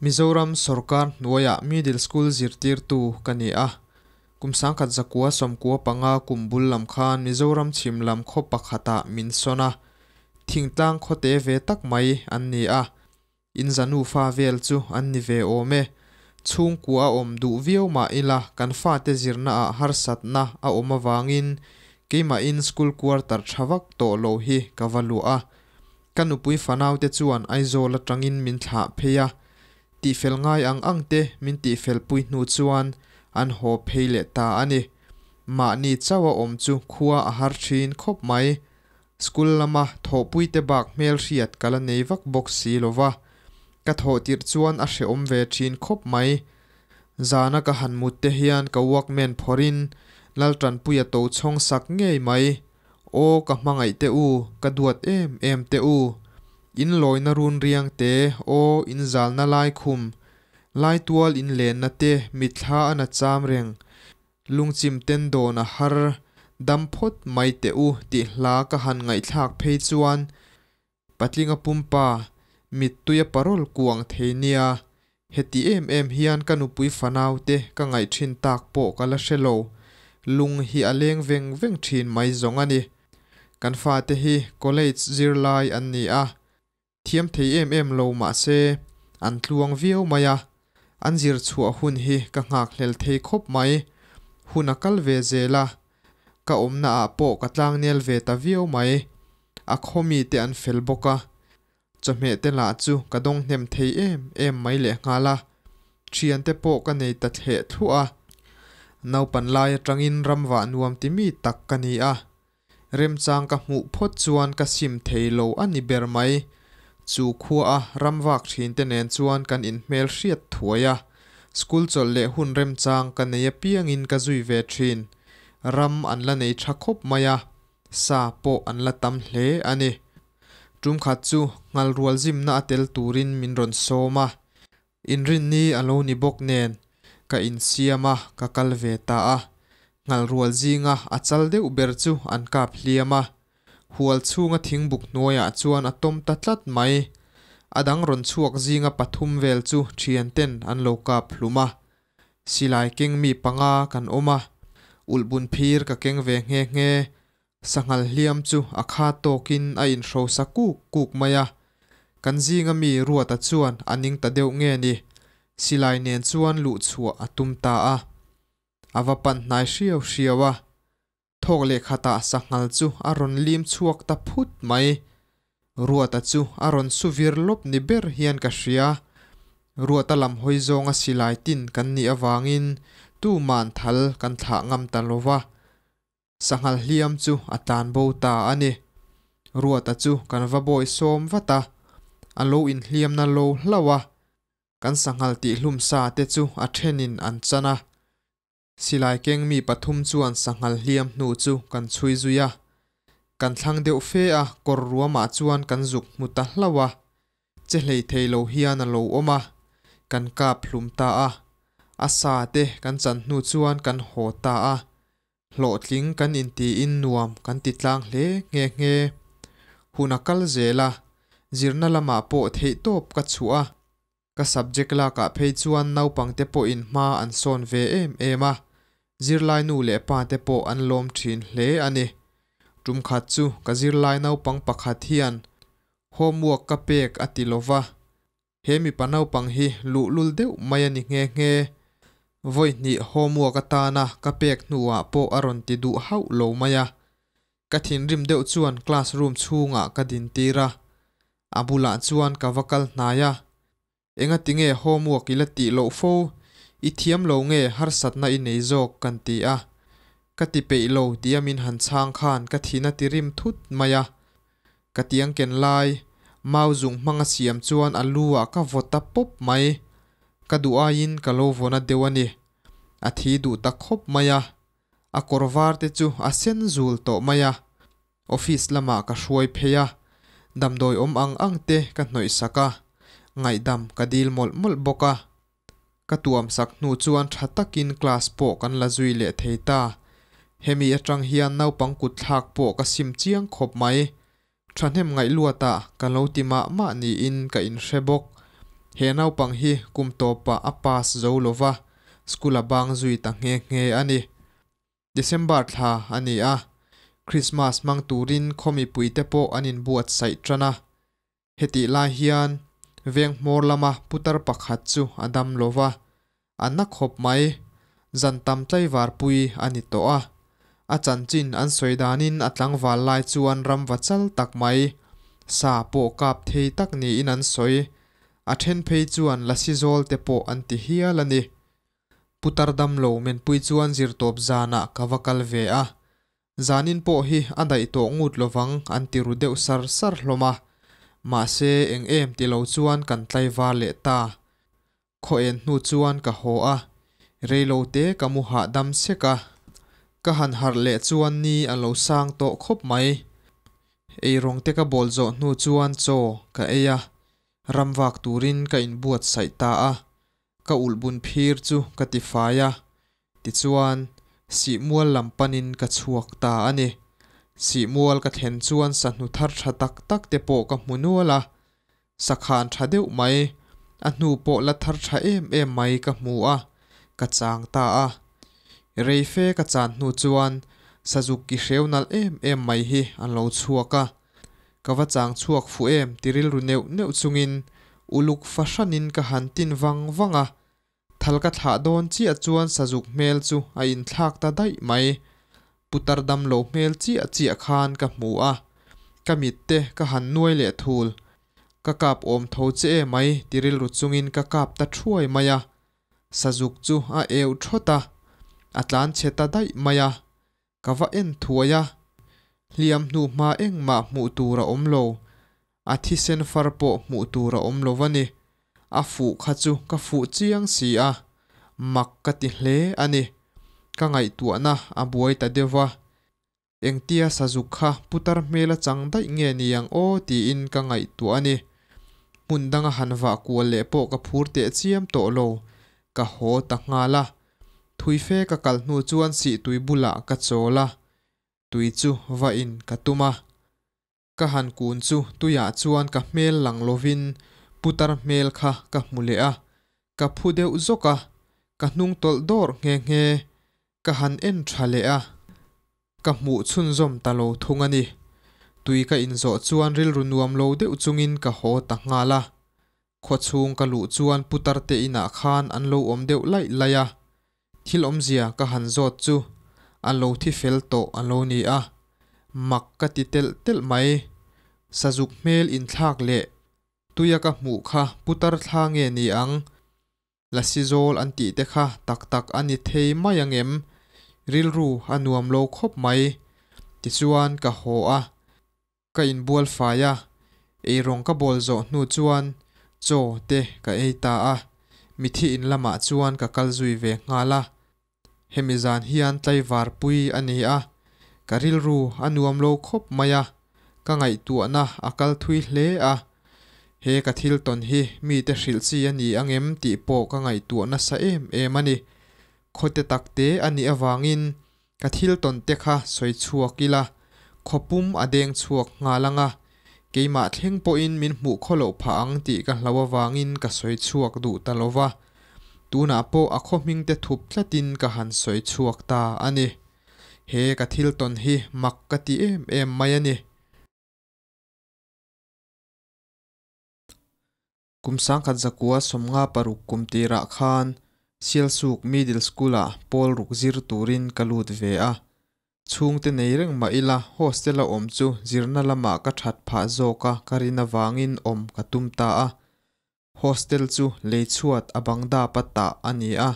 Mizoram sorkar hnuaiah middle school zirtirtu ka ni a. Kum 1995 kum bul lam khan Mizoram chhim lam khaw pakhatah min sawn a. Thingtlang khawte ve tak mai an ni a. In za nufa vel chu an ni ve awm e. Chhungkua a awm duh viau mah ila kan fate zirnaah harsatna a awm avangin keimahin school quarter tha vak tawh lo hi ka va luah a. Ka nupui fanaute chuan Aizawl atangin min thlah phei a, tihfel ngai ang ang te min tihfel pui hnu chuan an haw phei leh ta a ni. Mahni chauh a awm chu khua a har thin khawp mai. School lama thawhpuite bak hmelhriat ka la nei vak bawk si lo va, ka thawh tirh chuan a hrehawm ve thin khawp mai. Zana ka han mut te hian ka walkman phawrhin Laltanpuia to chhawng sak ngei mai. Aw ka hmangaih te u, ka duat em em te u. In lawina run riang te, aw in zalna lai khum, lai tual in lenna te mitthla a na cham reng. Lungchim ten dawn a har, dam phawt mai teh u tih hla ka han ngaihthlak phei chuan Patlinga pumpa mittui a parol kuang thei nia, heti em em hian ka nupui fanau te ka ngaih thin tak pawh ka la hre lo, lung hi a leng veng veng thin mai zawng a ni. Kan fate hi college zirlai an ni a, thiam thei em em lo mah se an tluang viau mai a, an zir chhuah hun hi ka nghakhlel thei khawp mai. Hun a kal ve zel a, ka awmna ah pawh ka tlangnel ve ta viau mai. A khaw mite an fel bawk a, chawhmeh te lah chu ka dawng hnem thei em em mai lehnghal a, thiante pawh ka nei ta thleh thluah a. Naupan lai atangin ramvah nuam ti mi tak ka ni a, remchang ka hmuh phawt chuan ka sim thei lo a ni ber mai. Chu khua a ramvak thinte nen chuan kan inhmel hriat thuai a, school chawlh leh hun remchang ka nei apiangin ka zui ve thin. Ram an la nei tha khawp mai a, Sa pawh an la tam hle a ni. Tum khat chu nghal rual zimna a tel turin min rawn sawm a, inrinni a lo ni bawk nen ka insiam a, ka kal ve ta a. Nghal rual zinga a chal deuh ber chu an kap hliam a, hual chhunga thingbuk hnuaiah chuan a tawm ta tlat mai. A dang rawn chhuak zinga pathum vel chu thianten an lo kap hlum a, Silai keng mi panga kan awm a, ulhbun phir ka keng ve nghe nghe. Sanghal hliam chu a kha tawkin a inhrosa kuk kuk mai a. Kan zinga mi Ruata chuan a ning ta deuh nge ni, silai nen chuan luh chhuah a tum ta a. A va pan hnai hriau hriau a. Thawk leh khatah sanghal chu a rawn lim chhuak ta phut mai. Ruata chu a rawn su vir lawp ni ber hian ka hria. Ruata lam hawi zawnga silai tin kan nih avangin tuman thal kan thlah ngam ta lo va. Sanghal hliam chu a tlan bo ta a ni. Ruata chu kan va bawi sawm vat a, a lo inhliamna lo hlauh a. Kan sanghal tihhlum sa te chu a thenin an chan a. Silai keng mi pathum chuan sanghal hliam hnu chu kan chhui zui a, kan thlang deuh fe a, kawr ruamah chuan kan zuk hmu ta hlauh a, che hlei thei lo hian a lo awm a, kan kap hlum ta a, a sa te kan chan hnu chuan kan haw ta a, hlawhtling kan intiin nuam kan ti tlang hle nghe nghe. Hun a kal zel a, zirna lamah pawh theihtawp ka chhuah a, Ka subject lakah phei chuan naupangte pawhin hma an sawn ve em em a, zirlai nu leh pa te pawh an lawm thin hle a ni. Tum khat chu ka zirlai naupang pakhat hian homework ka pek a ti lo va, he mipa naupang hi luhlul deuh mai a ni nghe nghe. Vawi hnih homework atana ka pek hnuah pawh a rawn ti duh hauh lo mai a, Ka thinrim deuh chuan class room chhungah ka din tir a, a bulah chuan ka va kal hnai a, Engati nge homework i la tih loh fo? I thiam lo nge harsatna i nei zawk? kan ti a. Ka ti peih lo tia min han chhang khan ka thin a ti rim thut mai a. Ka tiang ken lai, mau zung hmanga siam chuan a lu ah ka vaw ta pawp mai. Ka duh aiin ka lo vawna deuh a ni. A thi duh ta khawp mai a. A kawr var te chu a sen zul tawh mai a, office lamah ka hruai phei a, damdawi awm ang ang te ka hnawih sak a, ngaihdam ka dil mawlh mawlh bawk a. Ka tuam sak hnu chuan tha takin class pawh kan la zui leh thei ta. Hemi atang hian naupang kut thlak pawh ka sim chiang khawp mai. Thahnem ngaih luatah ka lo ti mah mah niin ka inhre bawk. He naupang hi kum tawpah a pass zo lova, school a bang zui ta nghe nghe a ni. December thla a ni a, Christmas hmang turin khaw mipuite pawh an inbuatsaih tan a. Hetih lai hian veng hmawr lama putar pakhat chu a dam lova, a na khawp mai. Zan tam tlaivar pui a ni tawh a, a chanchin an sawi danin a tlangval lai chuan ramva chal tak mai, sa pawh kap thei tak niin an sawi. A then phei chuan lasi zawl te pawh an ti hial a ni. Putar damlo menpui chuan zirtawp zanah ka va kal ve a, zanin pawh hi a daih tawh ngut lovang an ti ru deuh sar sar hlawm a, mahse eng em ti lo chuan kan tlaivar leh ta. Khaw en hnu chuan ka haw a, reilo te ka mu hahdam sek a, ka han harh leh chuan ni a lo sang tawh khawp mai. Eirawng te ka bawl zawh hnu chuan chaw ka ei a, ramvak turin ka inbuatsaih ta a, ka ulhbun phir chu ka tifai a, tichuan Sihmual lam panin ka chhuak ta a ni. Sihmual ka thlen chuan sahnu thar tha tak tak te pawh ka hmu nual a, sakhan tha deuh mai, a hnu pawh la thar tha em em mai ka hmu a, ka chang ta a. Reife ka chan hnu chuan sazuk ki hreu nalh em em mai hi an lo chhuak a, Ka va chang chhuak fuh em ti rilru neuh neuh chungin uluk fahranin ka han tin vang vang a, thal ka thlah dawn chiah chuan sazuk hmel chu a inthlak ta daih mai. Putar damlo hmel chiah chiah khan ka hmu a, ka mit te ka han nuai leh thul. Ka kap awm tho che e mai ti rilru chungin ka kap ta thuai mai a, sazuk chu a eu thawt a, a tlan chhe ta daih mai a. Ka va en thuai a, hliam hnuhma engmah hmuh tur a awm lo, a thisen far pawh hmuh tur a awm lo a ni. A fuh kha chu ka fuh chiang si a, mak ka ti hle a ni. Ka ngaihtuahna a buai ta deuh va, engtia sazuk kha putar hmel a chang daih nge ni ang aw tiin ka ngaihtuah a ni. Hmun danga han vah kual leh pawh ka phur teh chiam tawh lo, ka haw ta nghal a. Thuife ka kal hnu chuan sihtui bulah ka chawl a, tui chu va in ka tum a. Ka han kun chu tuiah chuan ka hmel lang lovin putar hmel kha ka hmu leh a, ka phu deuh zawk a, ka hnung tawlh dawrh nghe nghe. Ka han en tha leh a, ka hmuh chhunzawm ta lo thung a ni. Tui ka inzawh chuan rilru nuam lo deuh chungin ka haw ta nghal a. Khawchhung ka luh chuan putar te inah khan an lo awm deuh laih laih a, thil awmzia ka han zawt chu a lo thi fel tawh a lo ni a, mak ka ti telh telh mai. Sazuk hmel inthlak leh tuia ka hmuh kha putar thla nge ni ang? Lasi zawl an tih te kha tak tak a ni thei mai ang em? Rilru a nuam lo khawp mai. Tichuan ka haw a, Ka inbual fai a, eirawng ka bawl zawh hnu chuan chaw te ka ei ta a, mithi in lamah chuan ka kal zui ve nghal a. Hemi zan hian tlaivar pui a ni a, ka rilru a nuam lo khawp mai a, ka ngaihtuahna a kal thui hle a. He ka thil tawn hi mite hrilh chi a ni ang em tih pawh ka ngaihtuah nasa em em a ni. Khawte takte a nih avangin Ka thil tawn te kha sawi chhuak ila, khawpum a deng chhuak nghal ang a, keimah thleng pawhin min hmuh khaw loh phah ang tih ka hlau avangin ka sawi chhuak duh ta lo va, tunah pawh a khaw hming te thup tlatin ka han sawi chhuak ta a ni. He ka thil tawn hi mak ka ti em em mai a ni. Kum 1956 kum tirah khan Sialsuk Middle School-ah pawl ruk zir turin ka lut ve a. Chhungte nei reng mah ila hostel-a awm chu zirna lamah ka that phah zawk a ka rin avangin awm ka tum ta a. Hostel chu lei chhuat a bang dap a tah a ni a.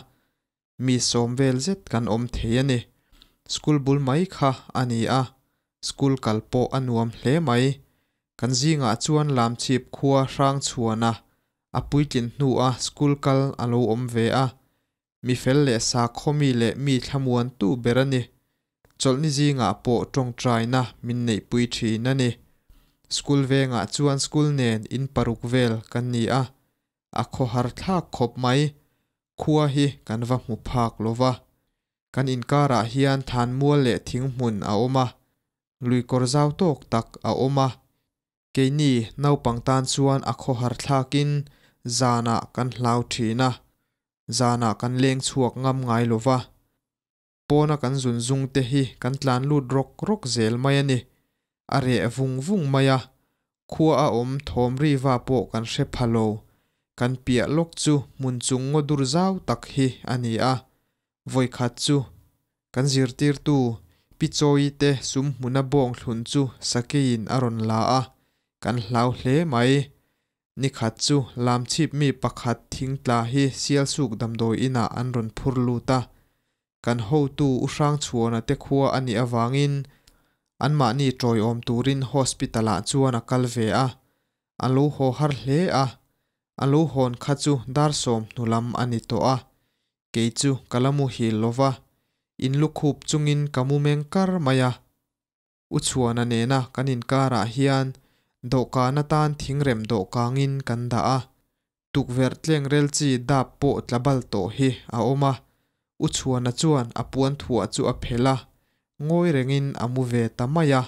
Mi sawm vel zet kan awm thei a ni. School bul mai kha a ni a, school kal pawh a nuam hle mai. Kan zingah chuan Lamchhip khua hrang chhuana a puitlin hnua school kal a lo awm ve a. Mi fel leh sakhaw mi leh mi thlamuantu ber a ni. Chawlhni zingah pawh tawngtaina min neihpui thin a ni. School vengah chuan school nen in paruk vel kan ni a, a khawhar thlak khawp mai. Khua hi kan va hmu phak lo va. Kan inkarah hian thanmual leh thinghmun a awm a, luikawr zau tawk tak a awm a. Keini naupang tan chuan a khawhar thlakin Zanah kan hlau thin a, zanah kan leng chhuak ngam ngai lo va. Pawna kan zun zung te hi kan tlan lut rawk rawk zel mai a ni. A reh vung vung mai a, khua a awm thawm riva pawh kan hre pha lo. Kan piah lawk chu hmun chung ngaw dur zau tak hi a ni a. Vawikhat chu kan zirtirtu Pi Chawi te sum hmuna bawng thlun chu sakeiin a rawn la a, kan hlau hle mai. Nikhat chu lamchhip mi pakhat thingtla hi Sialsuk damdawi inah an rawn phur lut a. Kan hotu U Hrangchhuana te khua a nih avangin anmahni tawiawm turin hospital ah chuan a kal ve a. A lo haw har hle a, a lo hawn kha chu dar 10 hnu lam a ni tawh a. Kei chu ka la muhil lo va, in lukhup chungin ka mu meng kar mai a. U Chhuana nena kan inkarah hian dawhkan atan thingrem dawhkangin kan dah a, tukverh tlengrel chi dap pawh tla bal tawh hi a awm a. U Chhuana chuan a puan thuah chu a phelh a, ngawi rengin a mu ve ta mai a.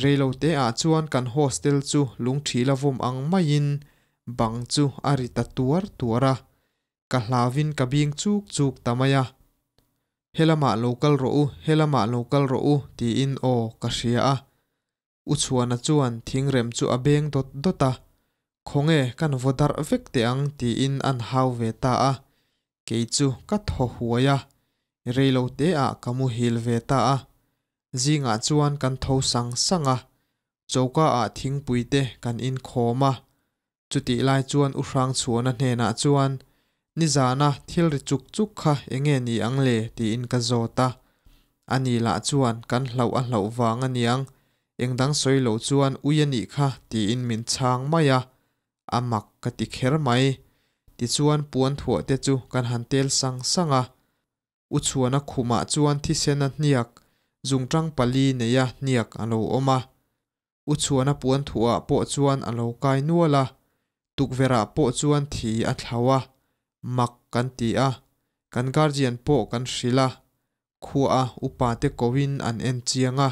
Reiloteah chuan kan hostel chu lungthila vawm ang maiin bang chu a ri ta tuar tuar a. Ka hlauvin ka bing chuk chuk ta mai a. Helamah lo kal rawh u, helamah lo kal rawh u, tiin aw ka hria a. U Chhuana chuan thingrem chu a beng dawt dawt a, Khawnge kan vaw darh vek teh ang, tiin an hau ve ta a. Kei chu ka thaw huai a, reiloteah ka muhil ve ta a. Zingah chuan kan tho sang sang a, choka ah thingpui te kan inkhawm a. Chutih lai chuan U Hrangchhuana hnenah chuan, Nizana thil ri chuk chuk kha enge ni ang le? tiin ka zawt a. Ani lah chuan kan hlauh a hlauh vang aniang, engdang sawi lo chuan ui a nih kha tiin min chhang mai a. A mak ka ti kher mai. Tichuan puan thuah te chu kan han tel sang sang a. U Chhuana khumah chuan thisena hniak zungtang pali neia hniak a lo awm a. U Chhuana puan thuah pawh chuan a lo kai nual a, tukverhah pawh chuan thi a thlau a, mak kan ti a, kan guardian pawh kan hrilh a, khuaa upa te koin an en chiang a,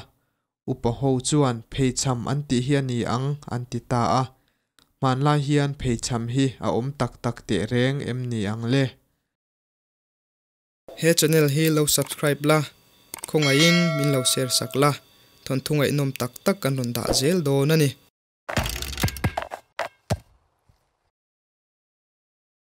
upa ho chuan pheichham an tih hi a ni ang an ti ta a, hmanlai hian pheichham hi a awm tak tak teh reng em ni ang le? He channel hi lo subscribe la, khawngaihin min lo share sak la, thawnthu ngaihnawm tak tak kan rawn dah zel dawn a ni.